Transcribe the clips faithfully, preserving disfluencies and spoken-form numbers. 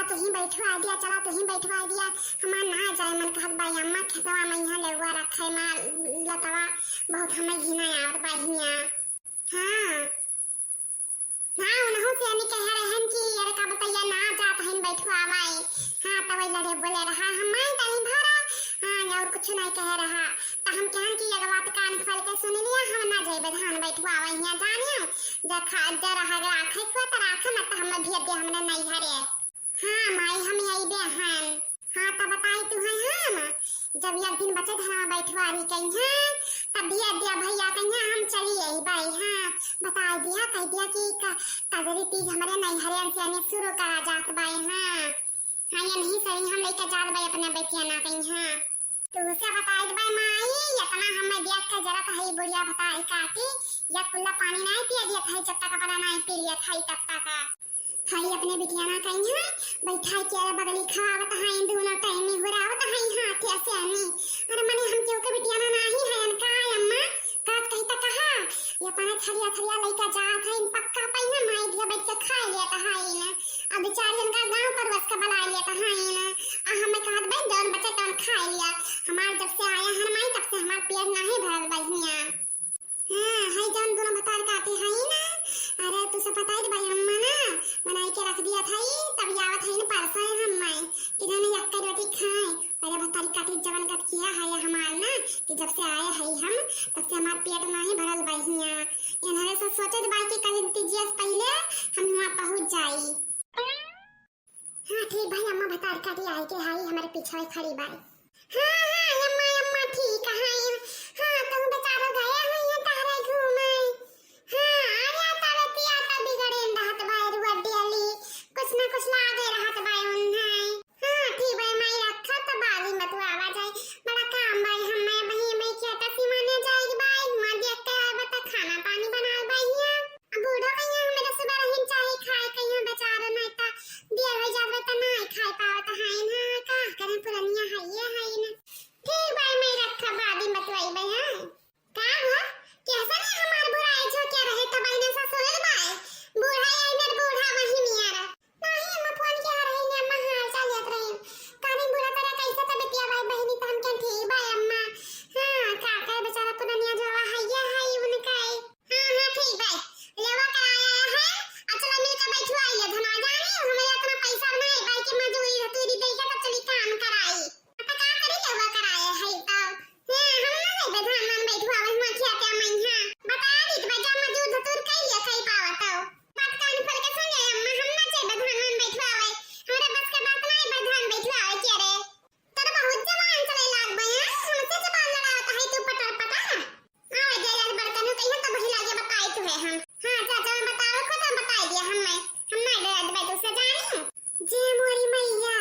तुहीं बैठवाइ दिया, चला तुहीं बैठवाइ दिया। हमार ना जाए मन कहत बा अम्मा, खेतवा में इहाँ लेउआ रखे मा लतवा, बहुत हमें घिना आवत बा हियाँ। हाँ। हाँ, उनहु से हमी कहे रहन कि अरे का बतैया ना जात हइन बैठवावै। हाँ, तब लड़े बोले रहा, हम माई तहीं भरा। हाँ, और कुछ नहीं कहे रहा। त हम कहन कि एगो बात कान खोल के सुन लिया, हम ना जइबे धान बैठवावै हियाँ जानियो। जे खा, जे रहा, राखे खुआ त राखे, ना त हम भेज दे हमरे नैहरे। हाँ माई, हम अइबे हन। हाँ, त बताई तुहैं हम, जब एक दिन बचे धनवा बैठवारी कइहैं, तब भेज दिया भैया कइहैं, हम चली अइबै। हाँ, बताई दिया, कह दिया कि क-, कजरी तीज हमरे नैहरे से आने शुरू करा जात बाय। हाँ, हाँ, ये नहीं सही, हम लइके जात बाय अपने बेटिया ना कइहैं। तुहसे बताई देबै माई, इतना हमें देख के जरत है बुढ़िया भतारी काटी, या कुल्ला पानी नहीं पिए दियत है, जब तक अपना नहीं पी लियत है तब तक। हई अपने बिटिया ना कइहैं, बैठाई के अरे बगली खवावत हई, दूनो टाइम में हुरावत हई हाथे से आनी। अरे मने हम केहू के बिटिया ना नाही हयन का अम्मा? कहत कही त कहा, ये अपने थरिया थरिया लइका जात हईन, पक्का पइहैं माई बिया बैठ के खाए लेत हईन। अब बेचारी इनका गाँव परोस के बुलाए लेत हईन। आ हमें कहत बा जौन बचे तौन खाए लिया। हमार जब से आया हन माई तब से हमार पेट नाही भरल बा हियाँ। हाँ, हई जौन दूनो भतार काटी हई ना, अरे तुसे बताई देबै अम्मा ना, बनाई के रख दिया था, तब आवत हई ना परसों हम माई, कि जाने एक रोटी खाए। अरे भतारी काटी जवन गत किया है हमार ना, कि जब से आए हई हम, तब से हमार पेट नाही भरल बा हियाँ। इन्हरे से सोचे देबै कि कल तीजिया से पहिले हम हुआँ पहुँच जाई। हाँ, ठीक भाई, अम्मा भतार काटी आए के हाई हमरे पीछे खड़ी बाई। हाँ, हाँ, अम्मा, अम्मा, ठीक है। हाँ, तुम बेचारो गए हुई हैं तारे घूमे। हाँ, अरे, तबतिया तो बिगड़े रहत बाय रुआ डेली। कुछ ना कुछ लागे रहत बाय उन्हें। हाँ, ठीक बाय, माई रखा तो बाली मत आवा जाए। बड़ा काम बाय, हम मैं वहीं, मैं खेत सिमाने जाए बाय, वहाँ देख के आए बता खाना पानी बनाए बाय हियाँ। अब बूढ़ो कहिया हमें तो सुबह रहीन चाहे खाए कहिया बेचारो नहीं ता दिया हो जावे तो नहीं खाए पावत है ना, का करें पुरनिया है ये है ना। ठीक भाई मैं रखा बादी बतवाई भाई हाँ। का हो? कैसा नहीं हमार बुढ़ा है जो क्या रहे तो भाई ने ससुरल बाय। बूढ़ा है ना बूढ़ा वही नियर। नहीं हम फोन किया रहे ने अम्मा हाल चाल लेत रहे। कानी बूढ़ा तेरा कैसे तबियत या भाई बहनी तो हम क्या ठीक भाई अम्मा। हाँ का करे बेचारा पुरनिया जो है ये है उनका है। हाँ, हाँ, ठीक बा। लेवा कराया है, आ चला मिलके बैठवाई ले, धना जानी, हमें इतना पैसा नहीं, भाई के मजदूरी धतूरी दे के तब चली काम कराई। अब का करी लेवा कराया है तब। हाँ, हम ना लेबे धान वान बैठवावे, हुआ खियाते अम्मा यहाँ। बता दी तो बेटा मजदूर धतूर कई लिया, कई पावा तो। बात कान खोल के सुन ले अम्मा, हम ना चेबे धान वान बैठवावे। हमरा बस के बात नहीं बा धान बैठवावे के रे। तोर बहुत जबान चले लाग बा, हैं? हमसे जबान लड़ावत है तू पटर पटर। आवे दे यार बड़कनू कहियो तो वही लागे बताई तू है हम। हाँ, चाचा मैं बतावे को तो बताई दिया हम मैं। हम नहीं डरा दे तू से जानी। जे मोरी मैया।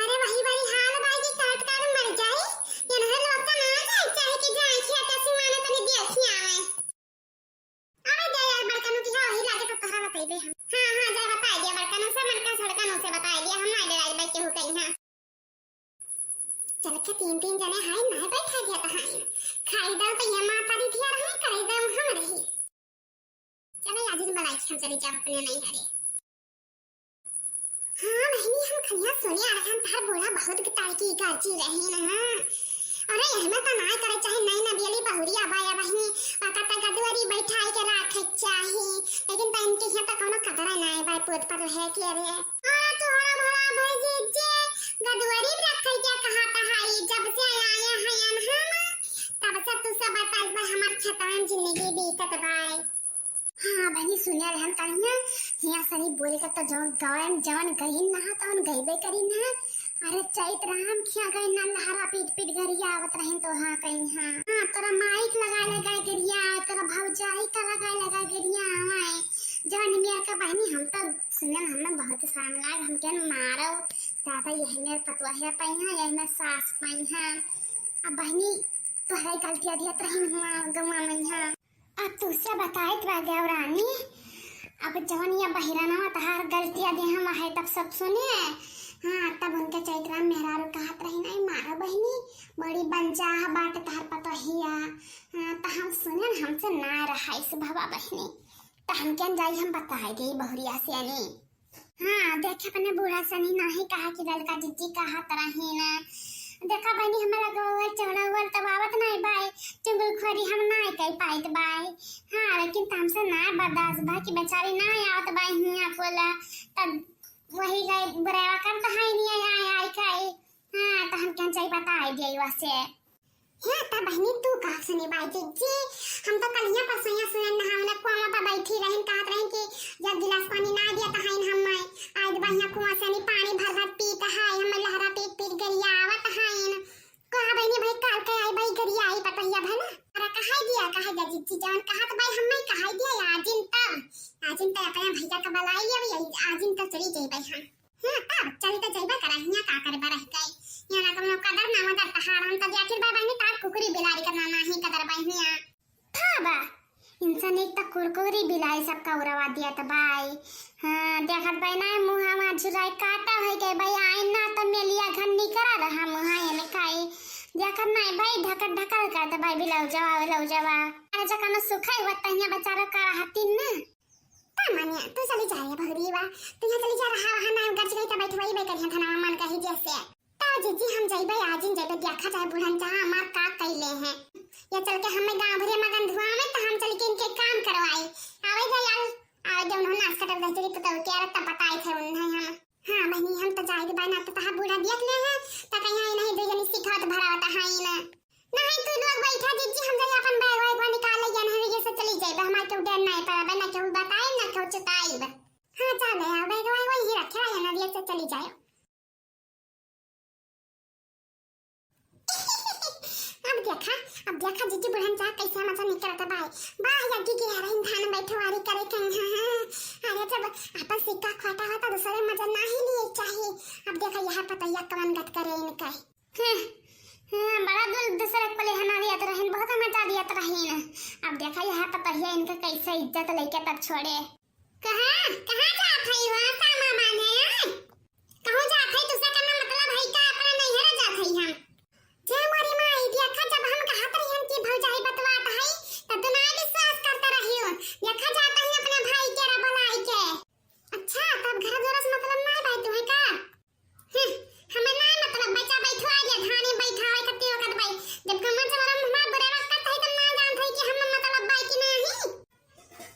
अरे वही बड़ी हाल बाई की काट काट मर जाई। ये नहीं लोग का ना जाए, चाहे कि जाए खेत से माने तनी देखी आवे। आवे दे यार बड़कनू की, हाँ, वही लागे तो तोहरा बताइबे हम। हाँ, हाँ, जा बताई दिया बड़कनू से, मन का सड़कनू से बताई दिया, हम ना डराई बा केहू कहीं, हाँ। चल के तीन तीन जने हाय ना बैठा दिया तो हाय। खाई दाल तो ये माता दी दिया रहे, खाई दाल हम रही। चलो आज दिन बनाई हम चली जा अपने नहीं हरे। हाँ बहनी, हम खनिया सोने आ रहे, हम तार बोला बहुत ताई की गाजी रही ना। अरे, एहमे त नाय करे चाही, नई नबियली बहुरिया बाय बहिनी, ओका त गदुअरी बैठाई के राखे चाही, लेकिन बहन के यहाँ त कौनो कदर नाय बाय, पूत पर रहे के रे। अरे, तोहरा भला भई जे गदुअरी रखे के कहा त हाई, जब से आए हैं हम, तब से तू सब बताई बा, हमार खेतवन जिंदगी बीतत बाय। हाँ बहनी, सुने रहन कहिया, हिया सनी बोले का तो जौन गवन, जवन गहिन नहा, तवन गइबे करी ना। अरे चैत राम खिया गई ना, लहरा पीट पीट गरिया आवत रहिन तो हाँ कहीं हाँ। हाँ, तोरा माइक लगा लगा गरिया, तोरा भौजाई का लगा लगा गरिया आवाए। जवन मेर का बहनी, हम तो सुने ना, हमें बहुत शर्म लाग, हम क्या मारो, ज्यादा यही मेर पतवा है पाई हाँ, यही मेर सास पाई हाँ। अब बहनी, तो है गलतिया दियत रहिन हुआ गौवा में हाँ। अब तुसे बताइत बा देवरानी, अब जवन या बहिरनवा तहार गलतिया देहम आहे तब सब सुने। हाँ, तब उनके चैतराम मेहरारू कहत रही, "नहीं मारो बहिनी, बड़ी बनचाह बाटे तहार पतोहिया।" हाँ, त हम सुने न, हमसे ना रहाइस भवा बहिनी, त हम केन जाई, हम बताए देई बहुरिया से अनी। हाँ, देखे अपने बूढ़ा सनी नाही कहा कि ललका जिज्जी कहत रही ना। देखा बहिनी, हमारा गोबर चढ़ावल तब आवत नाही बाय, चुगलखोरी हम नाही कई पाइत बाय। हाँ, लेकिन त हमसे ना बर्दाश्त बा कि बेचारी ना आवत बाय हियाँ बोला, तब वही गई बुरावा करत है नहीं आई आई कई। हाँ, त हम क्या चाहिए बताई दिए वैसे। हे त बहिनी, तू का सुनी बाई जिज्जी, हम तो कलिया पर सैया सुनन नहावना कुआं पर बैठी रहन, कहत रहन कि जब गिलास पानी ना दिया त हइन हम आइद बहिया कुआं से नी पानी भर भर पीत है, हम लहरा पीट पीट गरिया आवत हइन। कहा बहिनी भाई काल के आई भाई गरिया आई पतहिया भला। अरे कहे दिया, कहे दिया जिज्जी, जवन कहत बाई हम नहीं कहे दिया, आजिन तब, आजिन तब अपने भैया का बुलाई लिया, आजिन तब चली जाई बाई हम। हाँ, तब चली त जइबे करा, हियाँ का करे बरह गई। यहाँ ना कौनो कदर ना मदर तहार, हम त जाकिर बा बहिनी तार कुकुरी बिलारी का ना नाही कदर बा हियाँ। था बा, इंसान एक त कुरकुरी बिलाई सबका उड़वा दिया त बाई। हाँ, देखत बाई ना मुहा मा झुराई काटा होइ गई बाई, आइन ना त मेलिया घन निकरा रहा मुहा एने काई। देखत नाही बाई ढकल ढकल करत बाई बिलाउजवा, बिलाउजवा। अरे जकानो सुखाई हुआ तहिया बेचारा का रहतिन ना। का मानिया, तू चली जा रे बहुरी बा, तू यहाँ चली जा, रहा वहाँ ना गच गई त बैठवाई बे करिया धनवा मन कही जैसे। तो जिज्जी हम जइबे, आजिन जइबे, देखा जाए बूढ़न चाहा हमार का कैले हैं। ये चल के हमें गाँव भरे मगन धुआ में तो हम चल के इनके काम करवाई। आवे दे यार, आवे दे उन्होंने नाश कटर दे चली तो क्या रत्ता पता आई थे उन्हें हम। हाँ बहिनी, हम तो जाए के बा ना तो तहा बूढ़ा देख ले हैं, तो कहीं आई नहीं दे जनी सिखावत भरावत है ना। नहीं, तू लोग बैठा जिज्जी, हम जाई अपन बैग वैग निकाल ले, यहाँ से चली जाइबे, हमार केहू डर नहीं पड़बे, ना केहू बताइब, ना केहू चुताइब। हाँ, चल ले, बैग वैग वही रखे रहे, ना से चली जाए। अब देखा, अब देखा जिज्जी बुढ़न चा कैसे मजा निकलत बाय। वाह, यड्डी के यार, इन धान बैठवारी करे के, हाँ, हाँ। अरे, जब अपन सिक्का खोटा होता, दूसरे मजा ना ही लिए चाहिए। अब देखा, यह पतैया कवन गत करे इनका। हम्म, हम्म, बड़ा दुल-, दूसरे पले हना दियत रहिन, बहुत मजा दियत रहिन। अब देखा यहाँ पतोहिया इनका कैसे इज्जत लेके तब छोड़े। कहाँ, कहाँ जात हई हो, सामा माने, आय? कहूँ जात हई, तुसे करना मतलब है का, अपना नैहर जात हई हम। जय मोरी माई, देखा जब हम कहत रहिन कि भौजाई बतवात हई, तब तू ना विश्वास करत रहियो। देखा जात हई अपने भाई के रा बुलाई के। अच्छा, तब घर दुआर से मतलब ना बाय तुम्हें का? हम्म, हमें ना मतलब बचा बैठो आ गया, धानी बैठावे खातिर वक्त बाई। जब कमर से मरम हमार बुरा वक्त है, तब ना जानत है कि हम मतलब बाई कि नहीं।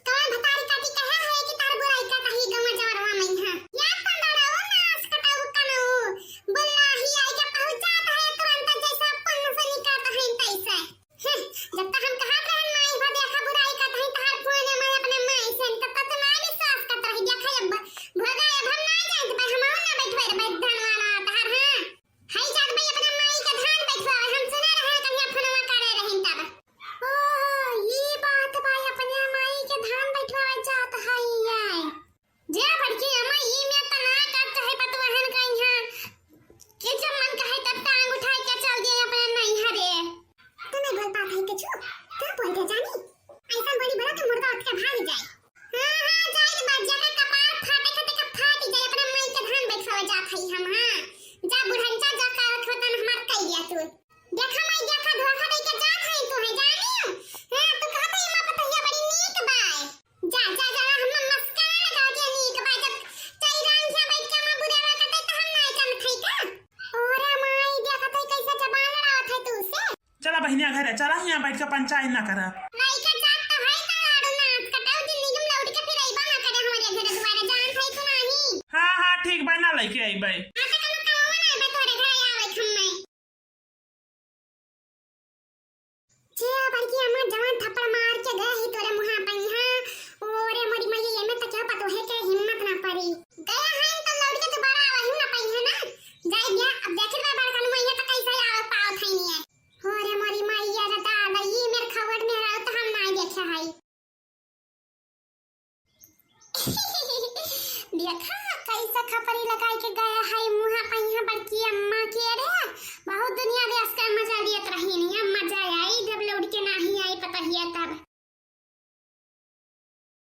कौन भतारी काटी कहे है कि तार बुराई का कही गमर जवरवा में है? या पंडरा ओ नास कटाऊ कनऊ, बुल्ला ही आई के पहुंचात है तुरंत जैसा पुण्य से निकलत है तैसे। हम्म, जब तक हम कहत रहन माई भा देखा बुराई करत हई तहार फोन में अपने माई से, तब तक तू ना विश्वास करत रही। देखा अब भोगा अब हम ना जाइत बा, हम ना बैठबे रे भाई धनवा ना तहार, हाँ। हई जात भाई अपने माई के धान बैठवावे, हम सुने रहे कन्या फोनवा करे रहिन तब। ओ, ई बात भाई अपने माई के धान बैठवावे जात हई है। जे बड़की अम्मा, ई में त ना का कहे बतवहन कहीं हाँ। कि जब मन कहे तब टांग उठाए के चल दिए अपने नैहरे। तू नहीं बोल पात है कुछ, तू बोल दे जानी। ऐसा बोली बोला तो मुर्गा उठ के भाग जाए। हाँ, हाँ, जाए के बाद जाकर कपार फाटे खाते का फाट जाए, अपने माई के धान बैठवावे जात है हम, हाँ। जा बुढ़न जा, जा का होतन हमार कह दिया तू। देखा माई, देखा धोखा दे के जात है तू है जानी। हाँ, तू कहत है माँ पतोहिया बड़ी नीक बाय। जा, जा, जा, हम मस्का ना लगाओ जे नीक बा, जब चैरान से बैठ के हम बुरावा करते त हम ना जानत हई का? ओरे माई, देखत हई कैसे जबान लड़ावत है तू से। चला बहिनिया घरे, चला हियाँ बैठ के पंचायत ना करा। लइका जात त है त लाडू नाच कटाऊ, जिंदगी में लौट के फिर अइबा ना करे हमारे घरे दोबारा, जानत हई तू नाही। हाँ, हाँ, ठीक बा, ना लइके अइबे।